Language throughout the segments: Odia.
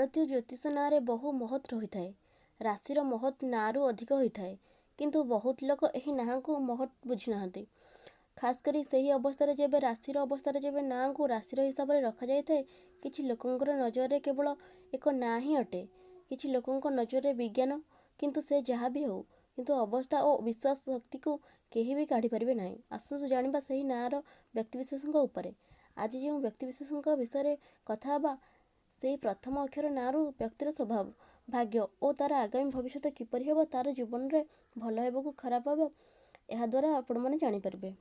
ଭାରତୀୟ ଜ୍ୟୋତିଷ ନାଁରେ ବହୁ ମହତ୍ ରହିଥାଏ। ରାଶିର ମହତ୍ ନାଁରୁ ଅଧିକ ହୋଇଥାଏ। କିନ୍ତୁ ବହୁତ ଲୋକ ଏହି ନାଁକୁ ମହତ୍ ବୁଝିନାହାନ୍ତି। ଖାସ୍ କରି ସେହି ଅବସ୍ଥାରେ ଯେବେ ରାଶିର ଅବସ୍ଥାରେ ଯେବେ ନାଁକୁ ରାଶିର ହିସାବରେ ରଖାଯାଇଥାଏ, କିଛି ଲୋକଙ୍କର ନଜରରେ କେବଳ ଏକ ନାଁ ହିଁ ଅଟେ। କିଛି ଲୋକଙ୍କ ନଜରରେ ବିଜ୍ଞାନ। କିନ୍ତୁ ସେ ଯାହା ବି ହେଉ, କିନ୍ତୁ ଅବସ୍ଥା ଓ ବିଶ୍ୱାସ ଶକ୍ତିକୁ କେହି ବି କାଢ଼ିପାରିବେ ନାହିଁ। ଆସନ୍ତୁ ଜାଣିବା ସେହି ନାଁର ବ୍ୟକ୍ତିବିଶେଷଙ୍କ ଉପରେ। ଆଜି ଯେଉଁ ବ୍ୟକ୍ତିବିଶେଷଙ୍କ ବିଷୟରେ କଥା ହେବା, ସେହି ପ୍ରଥମ ଅକ୍ଷର ନାଁରୁ ବ୍ୟକ୍ତିର ସ୍ୱଭାବ, ଭାଗ୍ୟ ଓ ତା'ର ଆଗାମୀ ଭବିଷ୍ୟତ କିପରି ହେବ, ତା'ର ଜୀବନରେ ଭଲ ହେବ କି ଖରାପ ହେବ, ଏହାଦ୍ୱାରା ଆପଣମାନେ ଜାଣିପାରିବେ।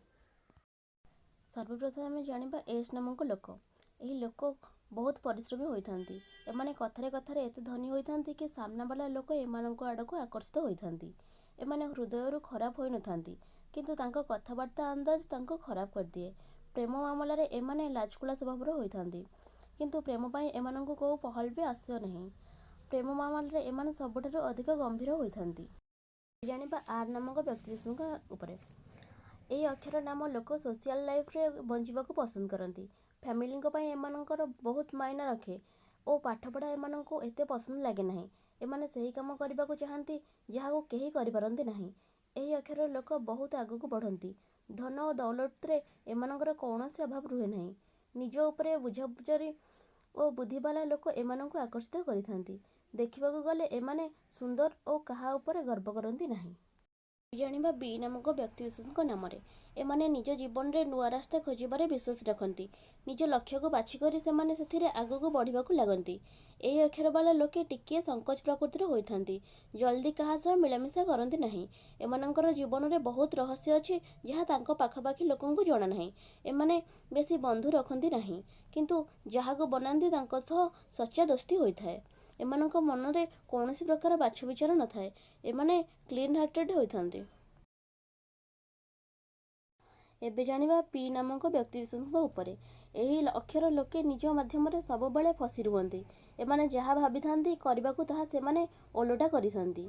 ସର୍ବପ୍ରଥମେ ଆମେ ଜାଣିବା ଏସ୍ ନାମକ ଲୋକ। ଏହି ଲୋକ ବହୁତ ପରିଶ୍ରମୀ ହୋଇଥାନ୍ତି। ଏମାନେ କଥାରେ କଥାରେ ଏତେ ଧନୀ ହୋଇଥାନ୍ତି କି ସାମ୍ନାବାଲା ଲୋକ ଏମାନଙ୍କ ଆଡ଼କୁ ଆକର୍ଷିତ ହୋଇଥାନ୍ତି। ଏମାନେ ହୃଦୟରୁ ଖରାପ ହୋଇନଥାନ୍ତି, କିନ୍ତୁ ତାଙ୍କ କଥାବାର୍ତ୍ତା ଅନ୍ଦାଜ ତାଙ୍କୁ ଖରାପ କରିଦିଏ। ପ୍ରେମ ମାମଲାରେ ଏମାନେ ଲାଜକୁଳା ସ୍ୱଭାବର ହୋଇଥାନ୍ତି, କିନ୍ତୁ ପ୍ରେମ ପାଇଁ ଏମାନଙ୍କୁ କେଉଁ ପହଲ ବି ଆସିବ ନାହିଁ। ପ୍ରେମ ମାମଲାରେ ଏମାନେ ସବୁଠାରୁ ଅଧିକ ଗମ୍ଭୀର ହୋଇଥାନ୍ତି। ଜାଣିବା ଆର୍ ନାମକ ବ୍ୟକ୍ତିବିଶେଷଙ୍କ ଉପରେ। ଏହି ଅକ୍ଷର ନାମ ଲୋକ ସୋସିଆଲ ଲାଇଫରେ ବଞ୍ଚିବାକୁ ପସନ୍ଦ କରନ୍ତି। ଫ୍ୟାମିଲିଙ୍କ ପାଇଁ ଏମାନଙ୍କର ବହୁତ ମାଇନା ରଖେ ଓ ପାଠପଢ଼ା ଏମାନଙ୍କୁ ଏତେ ପସନ୍ଦ ଲାଗେ ନାହିଁ। ଏମାନେ ସେହି କାମ କରିବାକୁ ଚାହାନ୍ତି, ଯାହାକୁ କେହି କରିପାରନ୍ତି ନାହିଁ। ଏହି ଅକ୍ଷରର ଲୋକ ବହୁତ ଆଗକୁ ବଢ଼ନ୍ତି। ଧନ ଓ ଦୌଲତରେ ଏମାନଙ୍କର କୌଣସି ଅଭାବ ରୁହେ ନାହିଁ। ନିଜ ଉପରେ ବୁଝାବୁଝାରୀ ଓ ବୁଦ୍ଧିବାଲା ଲୋକ ଏମାନଙ୍କୁ ଆକର୍ଷିତ କରିଥାନ୍ତି। ଦେଖିବାକୁ ଗଲେ ଏମାନେ ସୁନ୍ଦର ଓ କାହା ଉପରେ ଗର୍ବ କରନ୍ତି ନାହିଁ। ଜାଣିବା ବି ନାମକ ବ୍ୟକ୍ତିବିଶେଷଙ୍କ ନାମରେ। ଏମାନେ ନିଜ ଜୀବନରେ ନୂଆ ରାସ୍ତା ଖୋଜିବାରେ ବିଶ୍ୱାସ ରଖନ୍ତି। ନିଜ ଲକ୍ଷ୍ୟକୁ ବାଛିକରି ସେମାନେ ସେଥିରେ ଆଗକୁ ବଢ଼ିବାକୁ ଲାଗନ୍ତି। ଏହି ଅକ୍ଷରବାଲା ଲୋକେ ଟିକିଏ ସଙ୍କୋଚ ପ୍ରକୃତିର ହୋଇଥାନ୍ତି। ଜଲ୍ଦି କାହା ସହ ମିଳାମିଶା କରନ୍ତି ନାହିଁ। ଏମାନଙ୍କର ଜୀବନରେ ବହୁତ ରହସ୍ୟ ଅଛି, ଯାହା ତାଙ୍କ ପାଖାପାଖି ଲୋକଙ୍କୁ ଜଣା ନାହିଁ। ଏମାନେ ବେଶୀ ବନ୍ଧୁ ରଖନ୍ତି ନାହିଁ, କିନ୍ତୁ ଯାହାକୁ ବନାନ୍ତି ତାଙ୍କ ସହ ସଚ୍ଚା ଦୋସ୍ତି ହୋଇଥାଏ। ଏମାନଙ୍କ ମନରେ କୌଣସି ପ୍ରକାର ବାଛ ବିଚାର ନଥାଏ। ଏମାନେ କ୍ଲିନ୍ ହାର୍ଟେଡ୍ ହୋଇଥାନ୍ତି। ଏବେ ଜାଣିବା ପି ନାମକ ବ୍ୟକ୍ତିବିଶେଷଙ୍କ ଉପରେ। ଏହି ଅକ୍ଷର ଲୋକେ ନିଜ ମାଧ୍ୟମରେ ସବୁବେଳେ ଫସି ରୁହନ୍ତି। ଏମାନେ ଯାହା ଭାବିଥାନ୍ତି କରିବାକୁ, ତାହା ସେମାନେ ଓଲଟା କରିଥାନ୍ତି।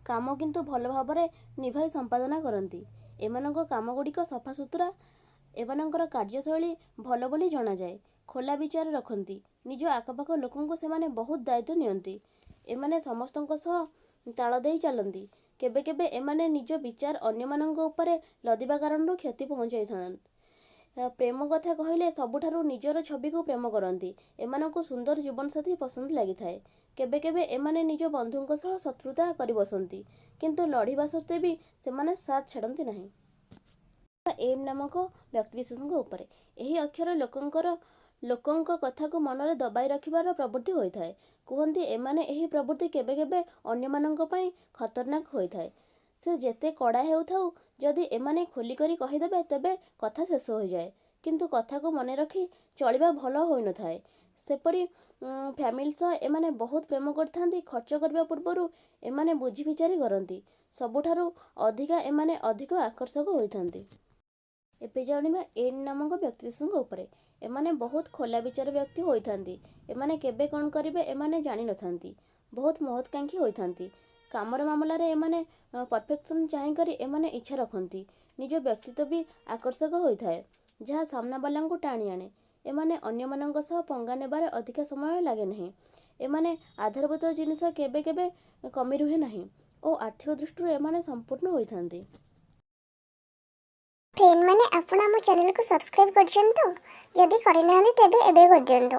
କାମ କିନ୍ତୁ ଭଲ ଭାବରେ ନିଭାଇ ସମ୍ପାଦନା କରନ୍ତି। ଏମାନଙ୍କ କାମଗୁଡ଼ିକ ସଫାସୁତୁରା। ଏମାନଙ୍କର କାର୍ଯ୍ୟଶୈଳୀ ଭଲ ବୋଲି ଜଣାଯାଏ। ଖୋଲା ବିଚାର ରଖନ୍ତି। ନିଜ ଆଖପାଖ ଲୋକଙ୍କୁ ସେମାନେ ବହୁତ ଦାୟିତ୍ୱ ନିଅନ୍ତି। ଏମାନେ ସମସ୍ତଙ୍କ ସହ ତାଳ ଦେଇ ଚାଲନ୍ତି। କେବେ କେବେ ଏମାନେ ନିଜ ବିଚାର ଅନ୍ୟମାନଙ୍କ ଉପରେ ଲଦିବା କାରଣରୁ କ୍ଷତି ପହଞ୍ଚାଇଥାନ୍ତି। ପ୍ରେମ କଥା କହିଲେ ସବୁଠାରୁ ନିଜର ଛବିକୁ ପ୍ରେମ କରନ୍ତି। ଏମାନଙ୍କୁ ସୁନ୍ଦର ଜୀବନସାଥୀ ପସନ୍ଦ ଲାଗିଥାଏ। କେବେ କେବେ ଏମାନେ ନିଜ ବନ୍ଧୁଙ୍କ ସହ ଶତ୍ରୁତା କରିବସନ୍ତି, କିନ୍ତୁ ଲଢ଼ିବା ସତ୍ତ୍ୱେ ବି ସେମାନେ ସାଥ୍ ଛାଡ଼ନ୍ତି ନାହିଁ। ଏମ୍ ନାମକ ବ୍ୟକ୍ତିବିଶେଷଙ୍କ ଉପରେ। ଏହି ଅକ୍ଷର ଲୋକଙ୍କର ଲୋକଙ୍କ କଥାକୁ ମନରେ ଦବାଇ ରଖିବାର ପ୍ରବୃତ୍ତି ହୋଇଥାଏ। କୁହନ୍ତି ଏମାନେ ଏହି ପ୍ରବୃତ୍ତି କେବେ କେବେ ଅନ୍ୟମାନଙ୍କ ପାଇଁ ଖତରନାକ ହୋଇଥାଏ। ସେ ଯେତେ କଡ଼ା ହେଉଥାଉ, ଯଦି ଏମାନେ ଖୋଲିକରି କହିଦେବେ ତେବେ କଥା ଶେଷ ହୋଇଯାଏ। କିନ୍ତୁ କଥାକୁ ମନେ ରଖି ଚଳିବା ଭଲ ହୋଇନଥାଏ। ସେପରି ଫ୍ୟାମିଲି ସହ ଏମାନେ ବହୁତ ପ୍ରେମ କରିଥାନ୍ତି। ଖର୍ଚ୍ଚ କରିବା ପୂର୍ବରୁ ଏମାନେ ବୁଝି ବିଚାରି କରନ୍ତି। ସବୁଠାରୁ ଅଧିକା ଏମାନେ ଅଧିକ ଆକର୍ଷକ ହୋଇଥାନ୍ତି। ଏବେ ଜାଣିବା ଏନ୍ ନାମକ ବ୍ୟକ୍ତିବିଶେଷଙ୍କ ଉପରେ। ଏମାନେ ବହୁତ ଖୋଲା ବିଚାର ବ୍ୟକ୍ତି ହୋଇଥାନ୍ତି। ଏମାନେ କେବେ କ'ଣ କରିବେ, ଏମାନେ ଜାଣିନଥାନ୍ତି। ବହୁତ ମହତ୍କାଂକ୍ଷୀ ହୋଇଥାନ୍ତି। କାମର ମାମଲାରେ ଏମାନେ ପରଫେକ୍ସନ୍ ଚାହିଁକରି ଏମାନେ ଇଚ୍ଛା ରଖନ୍ତି। ନିଜ ବ୍ୟକ୍ତିତ୍ୱ ବି ଆକର୍ଷକ ହୋଇଥାଏ, ଯାହା ସାମ୍ନାବାଲାଙ୍କୁ ଟାଣି ଆଣେ। ଏମାନେ ଅନ୍ୟମାନଙ୍କ ସହ ପଙ୍ଗା ନେବାରେ ଅଧିକା ସମୟ ଲାଗେ ନାହିଁ। ଏମାନେ ଆଧାରଭୂତ ଜିନିଷ କେବେ କେବେ କମି ରୁହେ ନାହିଁ ଓ ଆର୍ଥିକ ଦୃଷ୍ଟିରୁ ଏମାନେ ସମ୍ପୂର୍ଣ୍ଣ ହୋଇଥାନ୍ତି। ଫ୍ରେଣ୍ଡ ମାନେ, ଆପଣ ଆମ ଚ୍ୟାନେଲକୁ ସବସ୍କ୍ରାଇବ୍ କରିଛନ୍ତି ତ? ଯଦି କରିନାହାନ୍ତି, ତେବେ ଏବେ କରିଦିଅନ୍ତୁ।